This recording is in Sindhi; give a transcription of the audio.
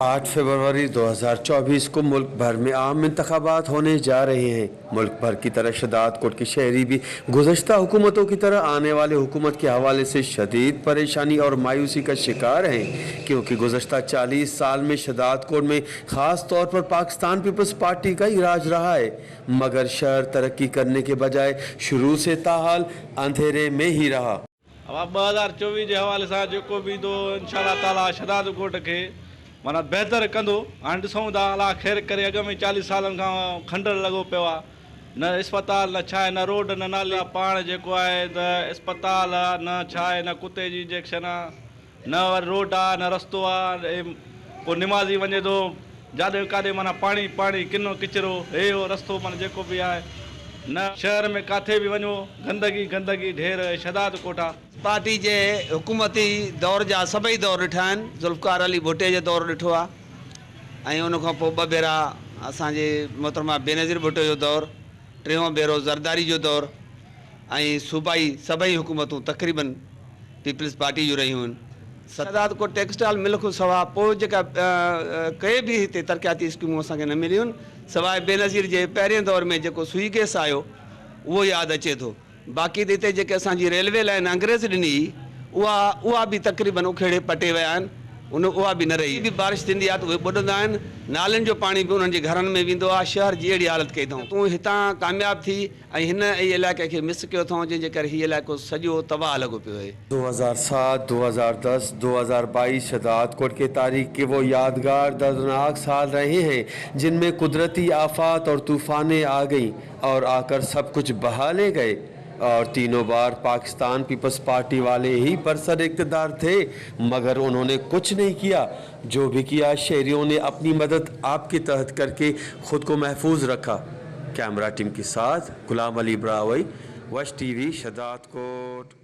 8 फरवरी 2024 को मुल्क भर में आम इंतखाबात होने जा रहे हैं। मुल्क भर की तरह शहदादकोट के शहरी भी गुज़श्ता हुकूमतों की तरह आने वाले हुकूमत के हवाले से शदीद परेशानी और मायूसी का शिकार हैं, क्योंकि गुज़श्ता 40 साल में शहदादकोट में ख़ास तौर पर पाकिस्तान पीपल्स पार्टी का ही राज रहा है, मगर शहर तरक्की करने के बजाय शुरू से ताहाल अंधेरे में ही रहा। اها 2024 جي حوالي سان جيڪو به ايندو انشاء الله تعاليٰ شھداد ڳوٺ کي معنيٰ بهتر ڪندو. هاڻي ڏسون ٿا الله خير ڪري. اڳ ۾ 40 سالن کان کنڊر لڳو پيو آ، نه اسپتال، نه ڇا آهي، نه روڊ، نه نالي. پاڻ جيڪو آهي ته اسپتال آ، نه ڇا آهي، نه ڪتي جي انجيڪشن آ، نه وري روڊ آ، نه رستو آ. ڪو نمازي وڃي ٿو جاڏي ڪاڏي، معنيٰ پاڻي پاڻي، ڪنو ڪچرو، هي هو رستو معنيٰ جيڪو به آهي. نه شهر ۾ ڪاٿي به وڃو گندگي گندگي ڍير. شھداد ڪوٺا. پارٽي جي حڪومتي دور جا سڀئي دور ڏٺا آهن. ذوالفقار علي ڀٽي جو دور ڏٺو آهي ۽ ان کان پوء ٻه ڀيرا اسان جي محترمه بينظير ڀٽو جو دور، ٽيون ڀيرو زرداري جو دور ۽ صوبائي سڀئي حڪومتون تقريبن پيپلز پارٽي جون رهيون آهن. شهدادڪوٽ ٽيڪسٽائل مل کان سواء پوء جيڪا ڪي به هتي ترقياتي اسڪيمون اسان کي نه مليون آهن، سواء بينظير جي پهرين دور ۾ جيڪو سوئي گئس آيو اهو ياد اچي ٿو، باقي ته هتي جيڪي اسان جي ريلوي لائين انگريز ڏني هئي اها اها به تقريبن اکيڙي پٽي ويا آهن، ان اها به نه رهي. به بارش ٿيندي آهي ته اهي ٻڏندا آهن، نالين جو پاڻي به انهن جي گهرن ۾ ويندو آهي، شهر جي اهڙي حالت ڪئي اٿئون. تون هتان ڪامياب ٿي ۽ هن ئي علائقي کي مس ڪيو اٿئون، جنهن جي ڪري هي علائقو سڄو تباهه لڳو پيو اهي. 2007، 2010، 2022 شھدادڪوٽ ڪي تاريخ ڪي وو يادگار دردناڪ سال رهي هين، جن ۾ قدرتي آفات اور طوفانين آ گئين اور آڪر سب ڪجھ بها لي گئي اور تينون بار پاڪستان پيپلز پارٽي والي هي برسر اقتدار ٿي، مگر انهون ني ڪجھ نهين ڪيا، جو ڀي ڪيا شهريون ني اپني مدد آپ ڪي تحت ڪر ڪي خود ڪو محفوظ رکا. ڪيمرا ٽيم ڪي ساٿ غلام علي براهوئي، وش ٽي وي، شھدادڪوٽ.